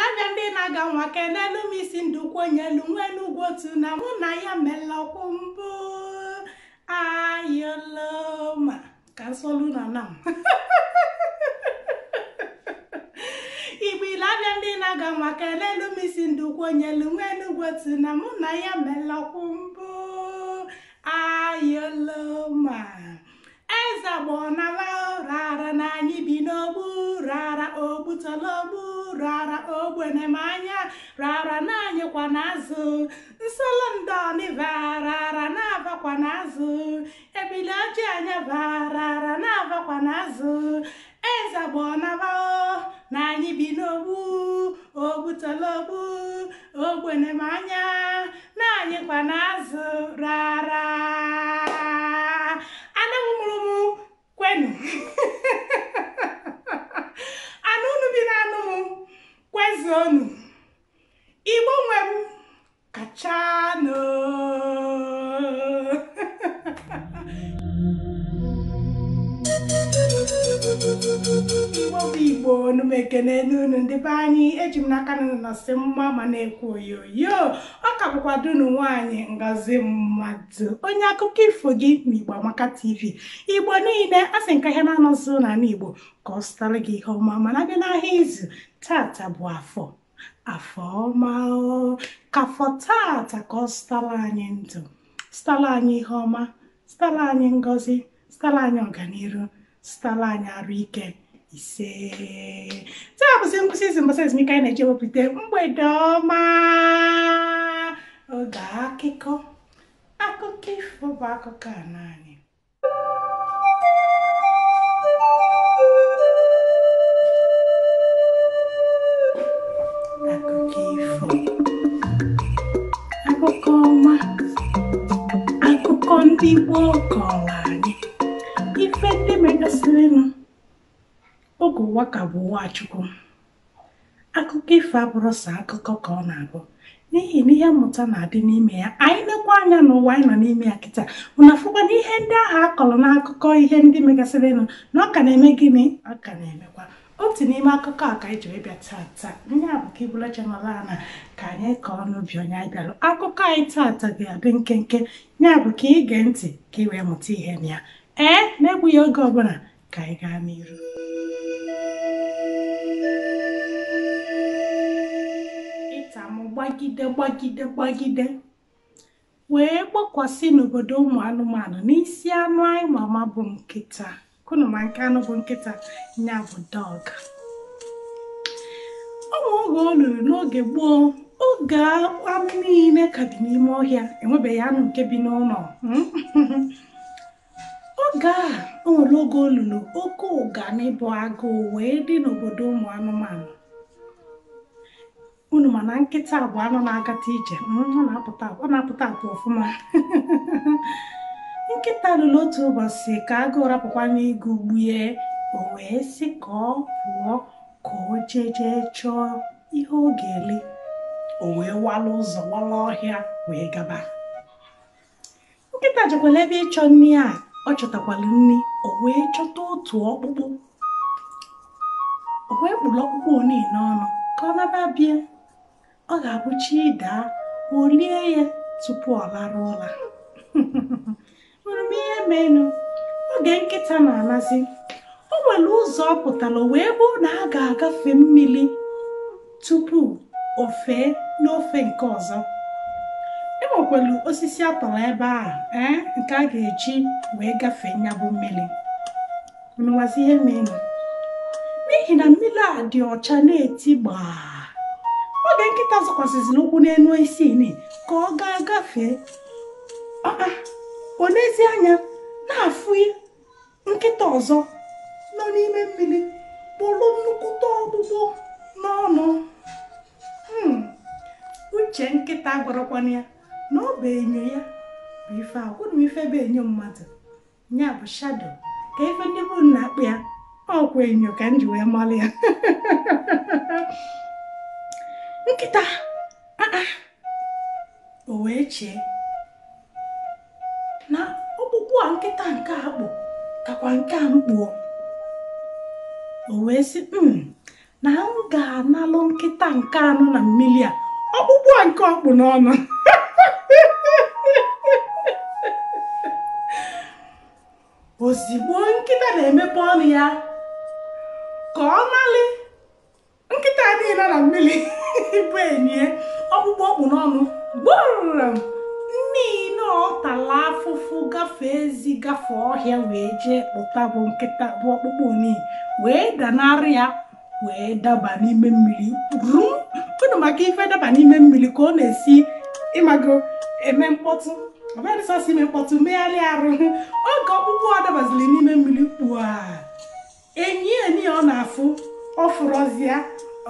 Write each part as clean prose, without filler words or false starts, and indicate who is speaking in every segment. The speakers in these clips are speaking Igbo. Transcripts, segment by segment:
Speaker 1: Abịa ndị na-aga nwa kenelu m isi ndụ kwonyelu nwenu ugwu otu na mụ na ya melọkwụ mbụ ayoloma ka nsolu na nam. Igbo ile abịa ndị na-aga nwa kenelu m isi ndụ kwonyelu nwenu ugwu otu na mụ na ya melọkwụ mbụ ayoloma. Eze gbọnara rara na anyị bi n'ogbu rara ogbutologbu rara ogbenemanya rara na anyị kwa n'azụ nsolondoni varara na-abakwa n'azụ ebili ojii anya varara na-abakwa n'azụ. Eze gbọnara na anyị bi n'ogbu ogbutologbu ogbenemanya na anyị kwa n'azụ rara. Kwenu anụ unu bi na-anụ m kwezuonu. Igbo nwe m kachanụ. Igbo bụ Igbo, unu m ekene n'unu ndị be anyị. Eji m n'aka na unu nọsị mma ma na-ekwu oyoyo. Ọ ka bụkwa dunu nwaanyị Ngozi Mmadụ, onye akụkọ ifo gị n'Igbo Amaka TV. Igbo niile a sị nka ihe na-anọzụ n'ala Igbo ka ọ zụtara gị ihe ọma, mana abịa n'ahịa izu tata bụ afọ afọ ọma o. Ka afọ tata ka ọ zụtara anyị ndụ, zụtara anyị ihe ọma, zụtara anyị ngọzi, zụtara anyị ọganiru, zụtara anyị arụ ike. Ise taa bụzi ngwụsị izu mbọsị ezumike anyị na-eji ewepụta mgbede ọma, oge akụkọ akụkọ ifo bụ akụkọ a naanị. Akụkọ ifo, akụkọ ọma, akụkọ ndị gboo kọrọ anyị, ife ndị megasịrịnụ oge ụwa ka bụ ụwa Chukwu. Akụkọ ifo abụrụ sọ akụkọ ka ọ na-abụ, n'ihi na ihe mmụta na-adị n'ime ya. Anyị lekwa anya n'ụwa anyị nọ n'ime ya kịta, unu afụkwa na ihe ndị ahụ akọrọ n'akụkọ ihe ndị megasịrịnụ na ọ ka na-eme gịnị, ọ ka na-emekwa. Otu n'ime akụkọ a ka anyị jiri bịa tata, nye a bụ ka ibula channel ana ka anyị kọọ n'ubi onye anyị bịara. Akụkọ anyị tata ga-adị nkenke, ya bụ ka ị gee ntị ka ị wee mụta ihe na ya. Ee, na-egbughị oge ọbụla ka anyị gaa n'iru. Ịtamụ gbagide gbagide gbagide wee gbakwasị n'obodo ụmụ anụmanụ n'isi anụ anyị mama bụ nkịta. Kunu ma nke anụ bụ nkịta, ya bụ dog. Ụmụ oge o luru n'oge gboo, oge anụ niile ka bi n'ime ọhịa, enwebeghị anụ nke bi n'ụlọ. Oge a o nwere oge o luru, oke ụganị bụ agụụ wee dị n'obodo ụmụ anụmanụ. Unu ma na nkịta bụ anụ na-agata ije, ọ na-apụta apụ ọfụma. Nkịta lụrụ otu ụbọchị ka agụụ rapụkwa n'ịgụ gbue, o wee sị ka ọ pụọ ka o jee chọọ ihe ọ ga-eli. O wee wala ụzọ wala ọhịa wee gaba. Nkịta jekwara ebe ịchọ nri a, ọ chọtakwara nri, o wee chọta otu ọkpụkpụ. O wee kpụrụ ọkpụkpụ niile ọnụ ka ọ naba bịa. Ọ ga-abụ chi daa, o lie ya tupu ọ lara ụla. Hụrụ m ihe menụ oge nkịta na-alazi, o nwere ụzọ ọ pụtara wee bụ na a ga-agafe mmiri tupu o fee n'ofe nke ọzọ. E nwekwara osisi atọrọ ebe a nke a ga-eji wee gafee ya bụ mmiri. Unu wazi ihe menụ, n'ihi na mmiri a dị ọcha na-eti gbaa. Oge nkịta zọkwasịziri ụkwụ n'elu isi ni ka ọ gaa gafee, ọ n'ezi anya na-afụ nkịta ọzọ nọ n'ime mmiri kpụrụ nnukwute ọkpụkpụ n'ọnụ. Uche nkịta gwarakwana ya na ọ bụ enyo ya bụ ife ahụ. Unu ife bụ enyo mmadụ, ya bụ shadow, ka ife ndị bụ na-akpụ ya ọkwa enyo ka m ji wee mara ya. Nkịta o wee chee na ọkpụkpụ a nkịta nke a kpụ kakwa nke a mkpụọ. O wee sị na ga-analụ nkịta nke anọ na mmiri a ọkpụkpụ a nke ọkpụ n'ọnụ. Ozigbo nkịta na-emepe ọnụ ya ka ọ nalị nkịta niile na mmiri bụ enyi ọkpụkpụ ọkpụ n'ọnụ gbụrụ niile ọ tala afụfụ gafee ezi gafee ọhịa wee jee kpụta bụ nkịta bụ ọkpụkpụ niile wee danarị ya wee daba n'ime mmiri rum. Unu maka ife daba n'ime mmiri ka ọ na-esi ịmago eme mkpọtụ ọbịadịsọsọ ime mkpọtụ megharị arụ. Oge ọkpụkpụ a dabaziri n'ime mmiri kpua enyi enyi ọ na-afụ ọ fụrọzịa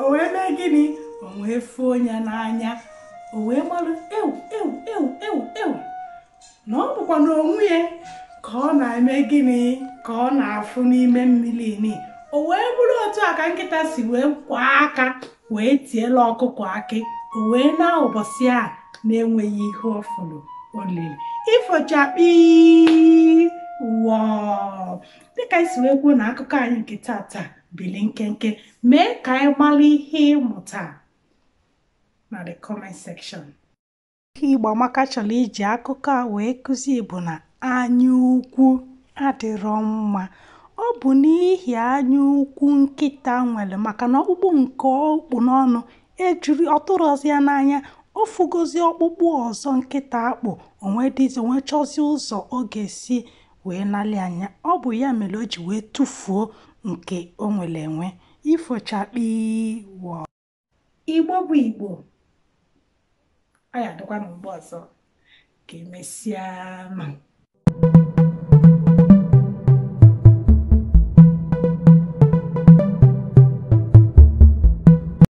Speaker 1: o wee mee gịnị? O wee fụọ ya n'anya, o wee marụ ewu ewu ewu ewu ewu na ọ bụkwa n'onwe ya ka ọ na-eme gịnị ka ọ na-afụ n'ime mmiri ni. O wee bụrụ otu a ka nkịta si wee kwaa aka wee tiela ọkụkọ akị, o wee na ụbọchị a na-enweghị ihe ọ fụrụ olili. Ifochakpi wọọ. Dịka anyị si wee kwuo na akụkọ anyị nke tata bili nkenke, mee ka anyị mara ihe ịmụta na the comment section. Ihe Igbo Amaka chọrọ iji akụkọ a wee kụzi bụ na anya ukwu adịrọ mma. Ọ bụ n'ihi anya ukwu nkịta nwere maka na ọkpụkpụ nke ọkpụ n'ọnụ ejiri ọtụrọzi ya n'anya, o fugozi ọkpụkpụ ọzọ nkịta akpụ onwe dịzi onwe chọzi ụzọ ọ ga-esi wee nalị anya. Ọ bụ ya mere o ji wee tụfuo nke o nwere enwe. Ifochakpi wọọ. Igbo bụ Igbo, anyị adịkwa na mgbe ọzọ ka emesịa.